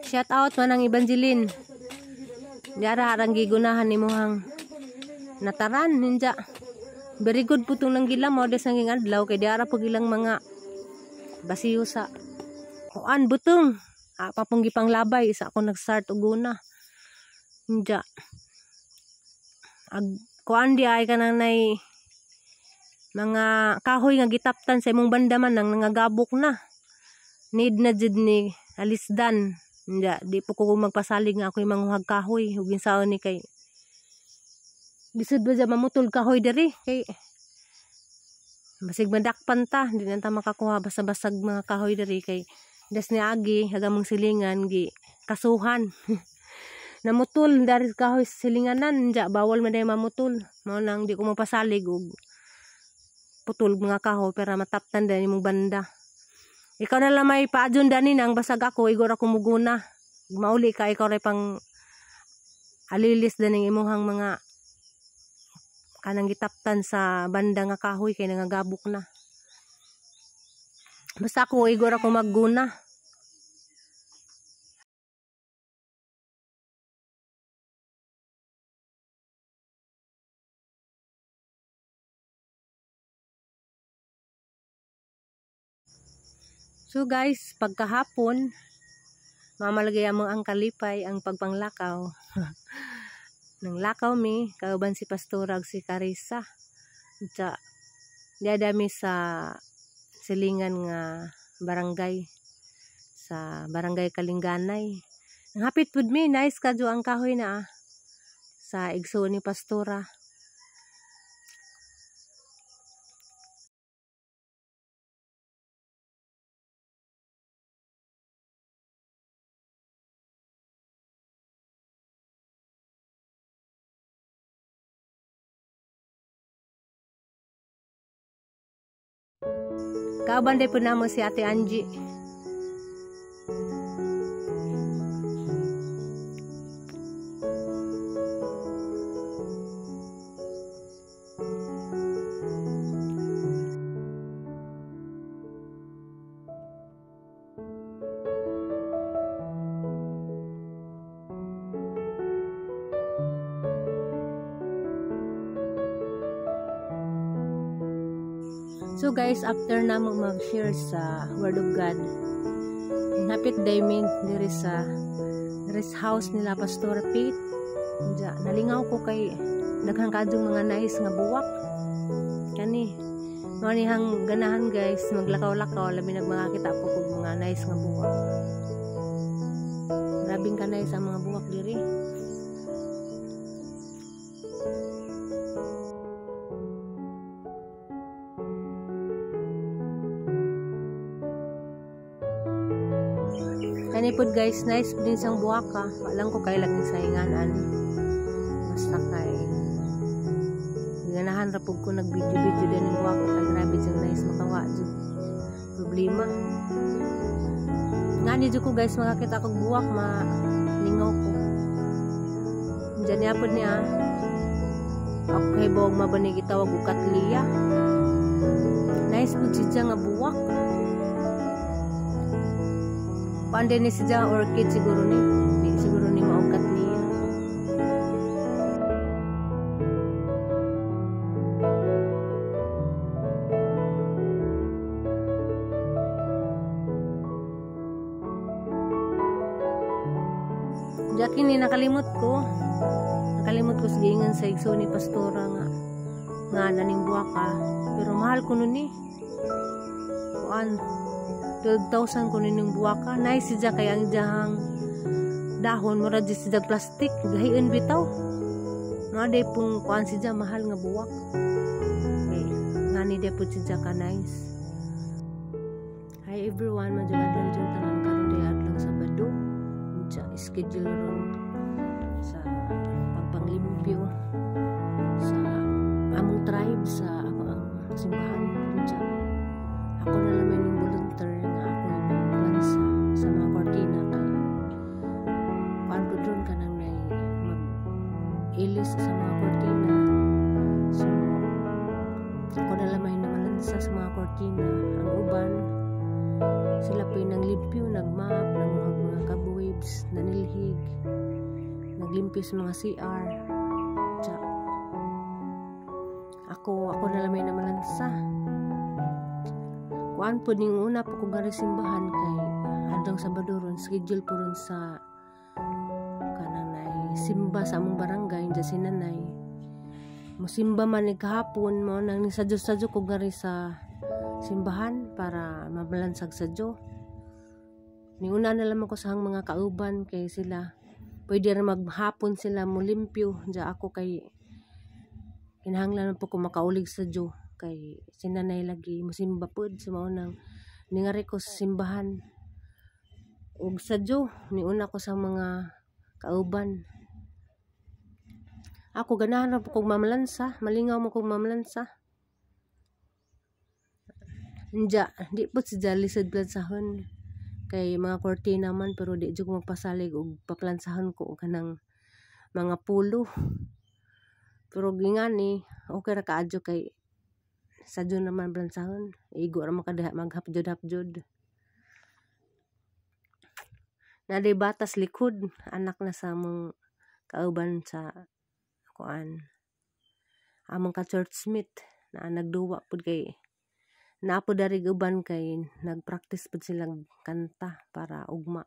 Shout out manang Evangeline. Diara arang gigunahan nimuhang nataran ninja. Very good po tong nanggila mo des nanging adlaw kay diara pug ilang mga basiyo sa kuan butong. Pa pong gipanglabay isa ako nag-start og guna. Ninja. Ag kuan di ay kanang nay mga kahoy nga gitaptan sa imong banda man nang nangagabok na. Need na jud ni alisdan. Ninja, di po ko magpasalig nga ako'y manguhag kahoy ug insaon ni kay lisod ba dyan mamutol kahoy diri kay basig madakpan ta, di na ta makakuha basta-basag mga kahoy diri kay des ni agi hagamong silingan gi kasuhan. Namutol dari kahoy silinganan, ninja bawal man day mamutol. Mao nang di ko mapasalig og putol mga kahoy pero mataptan dani imong banda. Ikaw na lang may paadyon dani nang basag ako igor ako muguna. Mauli ka ikaw ray pang alilis daning imuhang mga kanang gitaptan sa banda nga kahoy kay nangagabok na. Basta ako igor ako magguna. So guys, pagkahapon, mamalagay mo ang kalipay ang pagpanglakaw. Nang lakaw mi, kauban si Pastora ug si Carissa. Unsa, diadami sa silingan nga barangay, sa barangay Kalingganay. Ang hapit pud mi, nice kadyo ang kahoy na sa igsoon ni Pastora. Kauban day po namo si Ate Angie. So guys, after na mo mag-share sa Word of God, hapit day mi diri sa rest house nila Pastor Pete. Diya, nalingaw ko kay daghang kaadtong mga nice nga buwak. Kani, mao ni hang ganahan guys, maglakaw-lakaw labi nag makakita po kog mga nice nga buwak. Grabing ka nice ang mga buwak diri. Kani pod guys, nice din sang buwaka. Walang ko kay lagi sa hinganan. Basta kay ganahan ra pud ko nag-video-video din ng buwaka kay grabe jud nice makawa jud. Problema. Ngani jud ko guys makakita kog buwak malingaw ko. Diyan niya pod niya. Okay bog mabanig gitawag og katliya. Nice pud siya nga buwak. Pande ni siya orchid siguro ni. Di siguro ni maugkat niya. Jackie ni nakalimot ko. Nakalimot ko sa giingan sa igsoon ni Pastora nga nga naning buwaka. Pero mahal ko nun ni. Kuan 12,000 ko nining buwaka. Nice siya kay ang iyang dahon mura di siya plastic gahiin bitaw. Nga day pong kuan siya mahal nga buwak. Okay, ngani day pud siya ka nice. Hi everyone, madyo adlaw jud tanan karon day adlong Sabado. Unsa schedule ron sa pagpanglimpyo sa among tribe sa ako ang simbahan. Unsa ako na lang may volunteer nga ako yung lansa sa mga kortina kay kuan ko dun ka nang may mag-ilis sa mga kortina. So ako na lang may namalansa sa mga kortina. Ang uban sila po yung nanglimpyo, nagmap, nanguhag mga leaves, nanilhig, naglimpyo sa mga CR. Tsa. Ako na lamay na malansa. Kuan po ning una po kong gari simbahan kay adlong Sabado ron, schedule po ron sa kanang nay simba sa among barangay diyan si nanay. Musimba man ni kahapon mo nang sadyo-sadyo ko gari sa simbahan para mabalansag sa Diyo. Niuna na lamang ko sa hang mga kauban kay sila pwede ra maghapon sila molimpyo diya ako kay kinahanglan po ko makaulig sa Diyo kay sinanay lagi musimba pud sa mao nang ningari ko sa simbahan ug sa Diyo niuna ko sa mga kauban. Ako ganahan ra po kog mamalansa, malingaw mo kog mamalansa. Anja, di po si Jolly sa plansahon kay mga kortina man pero di jud ko magpasalig og paplansahon ko kanang mga pulo. Pero gingani okay ra kaadyo kay sa Diyo naman plansahon, igo ra man kadiha maghapjod-hapjod. Naday batas likod, anak na sa among kauban sa kuan, among ka churchmate na nagduwa pud kay naa po dari uban kay nagpractice pud silang kanta para ugma.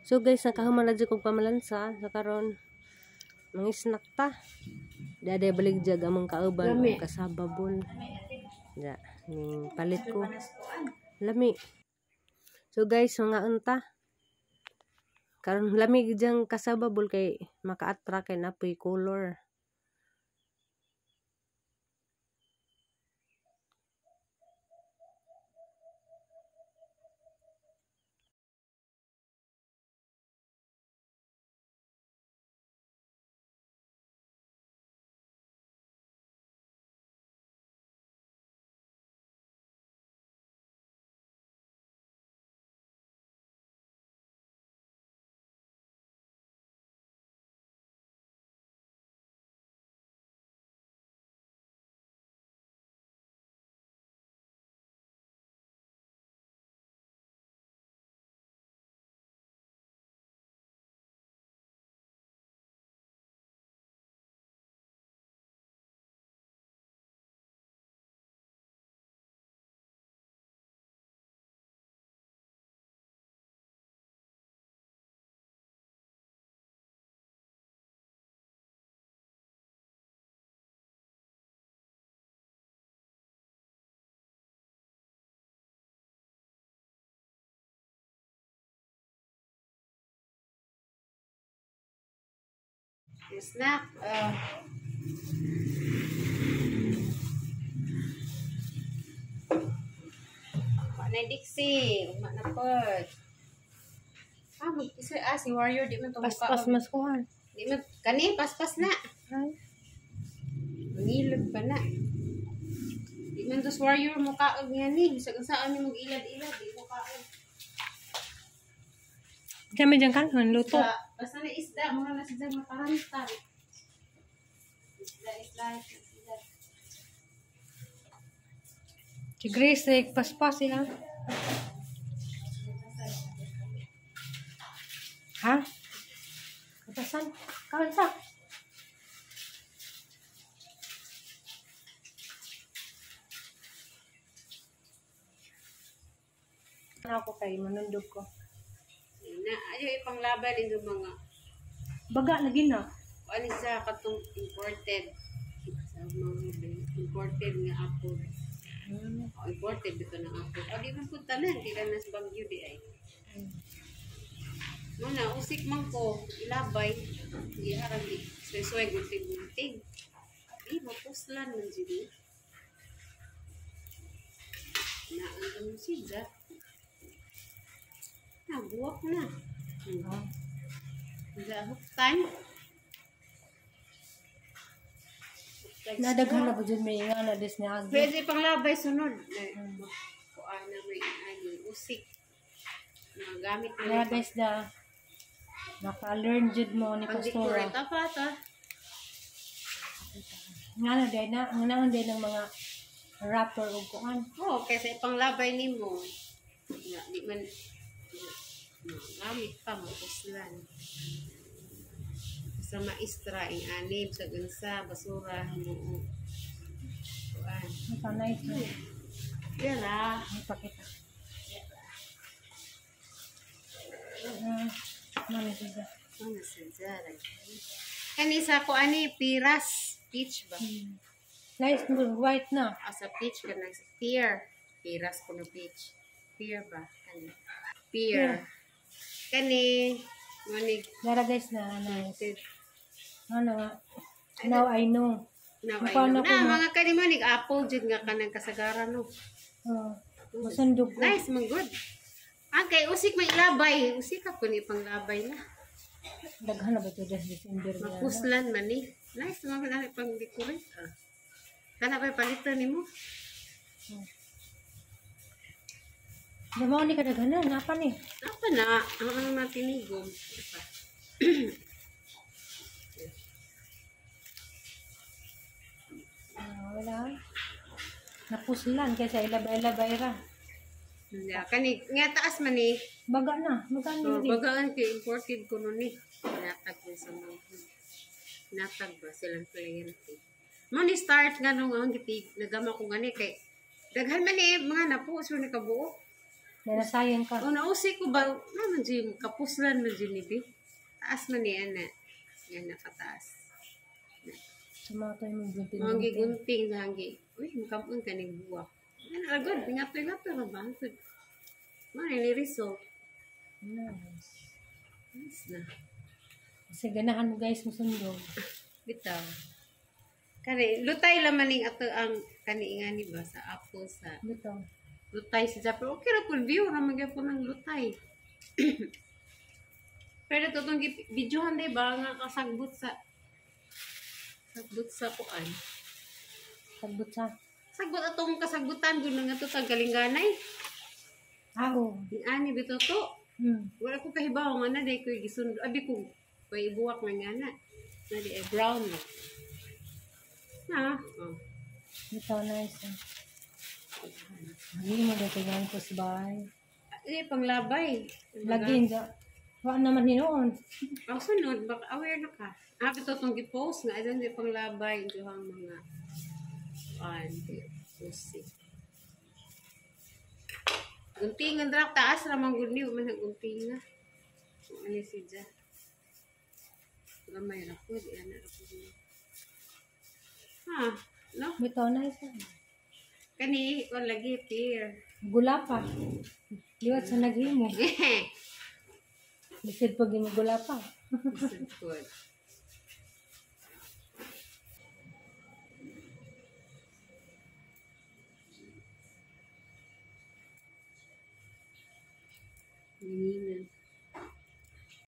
So guys, nakahuman na dyan kong pamalansa. Sa karon mga snack ta. Daday balik jag among kauban og kasaba bol. Ja, ning palit ko. Lami. So guys, mga unta. Karon lami gyud kasaba bol kay maka-attract kay napoy color. Snack. Na Dixie, ugma na pod. Ah, mag-isa si Warrior di man to muka. Paspas mas kuhan. Di man kani paspas na. Ay. Mangilad pa na. Di man to Warrior muka og ngani, bisag unsaon ni mag-ilad-ilad di muka og. Kami diyan kan luto. Basta na isda, mura na siya makarantan. Isda, isda, isda. Si Grace like paspas sila. Ha? Katasan? Kawan sa? Ako kay manundog ko. Na ayo ipanglaban ning mga baga lagi na. Ano sa katong imported sa mga imported nga apple. Oh, imported dito ng apple. O di man pud tanan kay na sa Baguio di ay. Muna, usik man ko, ilabay. Iarang suway-suway, gunting-gunting. Di, mapuslan man dyan eh. Na, ang ano siya. Na, buwak na. Oh. Huktan. Nadaghan na ba dyan may nga na des ni agi. Pwede pang labay sunod. Kuan na may ani usik. Mga gamit na Kaya guys da naka-learn jud mo ni Pastora. Pang-decorate pa ta. Nga na day na, ang naon day ng mga wrapper ug kuan. Oo, kaysa ipanglabay nimo. Nga, di man gamit pa mapuslan. Sa maestra ing anib sa unsa basura mo. Kuan. Ito nice na. Yara. Ay, pakita. Mami siya. Ano sa Kani sa ko ani piras peach ba? Nice white na. Asa peach kanang pear. Piras ko no peach. Pear ba? Kani. Pear. Kani manig Dara guys na nice. Ano nga? Now I know. Now Mukha I know. na ko Na, mga kani manig apple jud nga kanang kasagaran no. Masundog ko. Nice man good. Ah, kay usik may labay. Usik ako ni panglabay na. Daghan na ba ito des December na? Mapuslan man ni. Nice man na pang decorate. Ah. Kana pa palitan nimo? Damaw ni kadaghanan, napa ni? Apa na? Ang ano natinigom. Apa? Wala. Napuslan kaysa ilabay-labay ra. Ya, kani nga taas man ni. Baga na, baga na So, rin. bagaan kay imported ko nun eh. Natag ko sa mga natag ba silang kliyente. Mo ni start nga nung ang gitig nagama ko gani kay daghan man eh mga napuso ni kabuo. Nanasayan ka. O nausi ko ba naman jud kapuslan man jud ni bi. Taas man ni ana. Yan nakataas. Sa mga tayo mong gunting. Mga gigunting sa hanggi. Uy, makapun ka ning buwak. Ano agad, ngatoy-ngatoy ra ba? Mo ni resolve. Nice. Nice na. Kasi ganahan mo guys musundog. Bitaw. Kani lutay laman ning ato ang kani nga ni ba sa apple sa Bitaw. Lutay sa pero okay ra pud view ra man gyapon ang lutay. Pero to tong videohan di ba nga kasagbot sa kuan. Sagbot sa. Sagbot atong kasagbutan gud nga to tag galingganay. Ah, oo. Ni ani bitaw to. Wala ko kahibaw nga na day ko gisundo abi ko kay ibuwak nga nga na. Na di ay brown na. Na. Oh. Bitaw nice. Eh. Hindi mo dito yan ko bay. Eh, panglabay. Lagi dyan. Wala naman hinuon. Ang sunod, baka aware na ka. Ah, ito itong gipost nga. Adan di panglabay. Ito ang mga an, pusi. Guntingan drak taas ramang gud ni man gunting na. Kung ano siya. Gamay ra po, di ana ra po. Ha, no? Bitaw nice. Eh. Kani, kon lagi pear. Gulapa. Liwat sa naghimo. Lisod pag gulapa. Lisod pod. Nanginan.